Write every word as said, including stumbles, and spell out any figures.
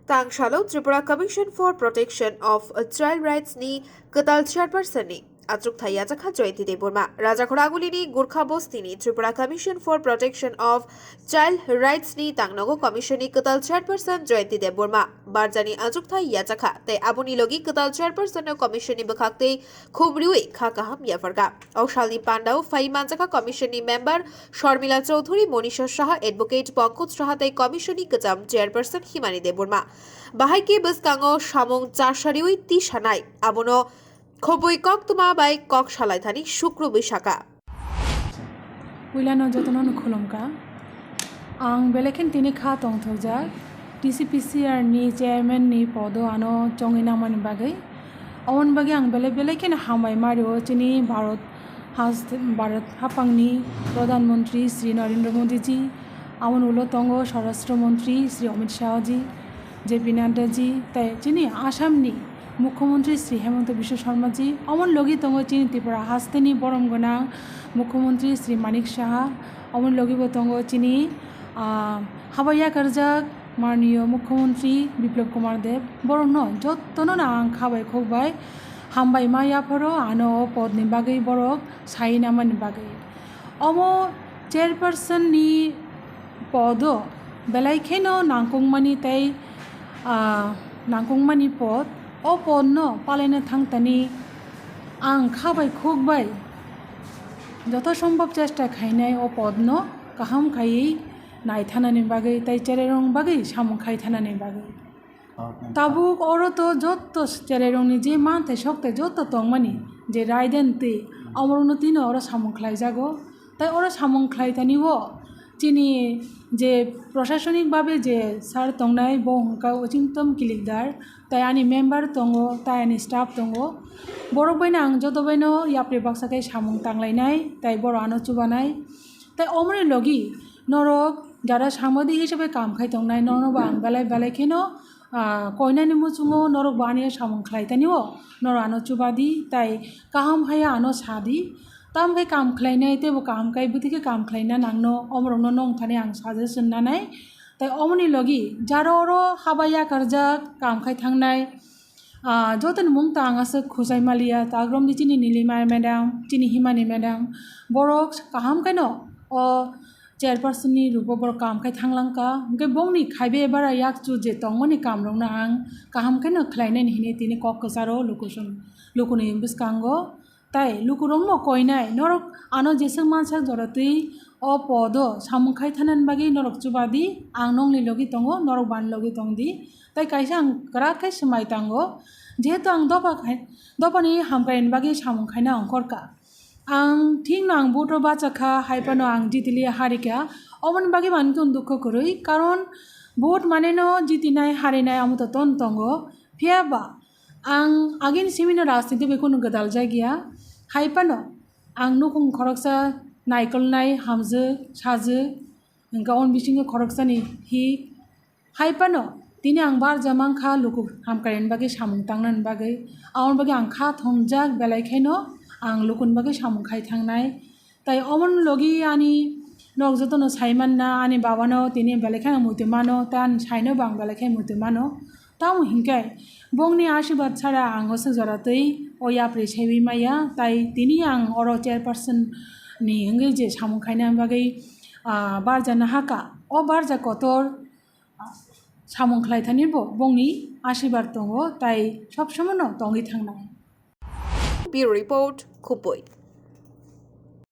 Tangsalo Tripura Commission for Protection of Child Rights ni kwtal chairperson ni achukthai yachakha Jayanti Debbarma. Rajakhor Aguli ni Gurkha Bosti ni Tripura Commission for Protection of Child Rights ni tangnogo commission ni kwtal chairperson Jayanti Debbarma barjani achukthai yachakha, tei aboni logi kwtal chairperson no commission ni bwkhak tei khub riwi kha kaham yapharkha. O salni pandao phai manjakha commission ni member Sharmila Chowdhury, Monisha Saha, advocate Pankaj Saha tei commission ni kwcham chairperson Himani Debbarma. Bahai khe bwskango samung chasariwi tisanai, abono khobwi koktwma bai kok salaithani sukru bwsaka. Puilano jotono no khulumkha. Ang belai khe tini kha tongthokjak T C P C R ni chairman ni podo ano chongwi nangmani bagwi. Aboni bagwi ang belai belai kheno hambai mario chini Bharat has-, Bharat hapangni Pradhan Mantri Shri Narendra Modi ji, aboni ulo tongo Swarashtra Mantri Shri Amit Shah ji, J P Nadda ji, tei chini Assam ni Mukhyamantri Shri Himanta Biswa Sarma ji, aboni logi tongo chini Tripura hasteni borom gwnang Mukhyamantri Shri Manik Saha, aboni logi bo tongo chini, ah, haba yakarjak Mananiya Mukhyamantri Biplab Kumar Deb, borokno jottono no ang kha bai khuk bai hambai ma yapharo, ano o pod ni bagwi borok sai nangmani bagwi. Omo chairperson ni podo belai kheno nangkukmani tei, ah, nangkukmani pod. O pod no palaina thangtani ang kha bai khuk bai joto sombhob chesta khainai o pod no kaham khaiwi naithanani bagwi tei chererong bagwi samung khaithanani bagwi. Tabuk oro to jotto chererongni je manthai sokthai jotto tongmani, je raiden twi, amorokno tino oro samung khlaijago. Tai oro samung khlaithani o chini je prosasonik babe je sir tongnai, bo hwnkha Ochingtom Kilikdar, tai ani member tongo, tai ani staff tongo. Borok baino ang joto baino yapri baksa khe samung tanglainai, tai borok ano chubanai. Tai omoni logi norok jara sambadi hisabe kam khai tongnai, norokno bo ang belai belai kheno, ah, koinani muchungo norok bo ani samung khlai tani o, norok ano chubadi, tai kaham haya ano sadi. Tamo khe kam khlainai teibo kaham khai bwtwi khe kam khlaina nangno, omorokno nong thani ang suggestion nanai. Tai omoni logi jara oro haba yakarjak kam khai thangnai, ah, jotoni mung ta ang aswk khujai maliya, ta agromni chini Nilima madam, chini Himani madam, borok kaham khaino o chairperson ni rupo borok kam khai thanglangkha, hwnkhe bongni khaibe bara yakchu je tongmani kamrokno ang kaham khaino khlainani hinwi tini kok kwcharo lukuchung-, lukuni bwskango. Tai lukurokno koinai, norok ano jeswk mansak jora twi o podo samung khai thanani bagwi norok chubadi, ang nokni logi tongo, norok bani logi tongdi. Tai kaisa ang kwrak khe swmai tango, jehetu ang dopha khai, dophani hamkraini bagwi samung khaina ongkhorkha. Ang thikno ang vote o bachakha, hai phano ang jitiliya harikha, oboni bagwi bo ang khe dukho kwrwi, karon vote maneno jitinai harinai amo to ton tongo, phiya ba ang agini simino rajniti bai kunu gwdal jakya, hai phano ang nukhung khoroksa naikolnai hamjwk sajwk, hwnkhe oboni bisingo khoroksani hik. Hai phano tini ang barja mankha luku hamkraini bagwi samung tangnani bagwi, aboni bagwi ang kha thomjak belai khaino ang lukuni bagwi samung khai thangnai. Tai omoni logi ani nok jotono sai manna, ani babano tini belai kheno muitu mano, tei ani saino bo ang belai khe muitu mano. Tamo hinkhe bongni asirwad sara ang o swk jora twi o yapri saiwi maya, tai tini ang oro chairperson ni wngwi je samung khaina bagwi, ah, barja nahaka. O barja kotor samung khlai thani bo bongni asirwad tongo, tai sob somono tongwi thangnai. Bureau Report, Khupui.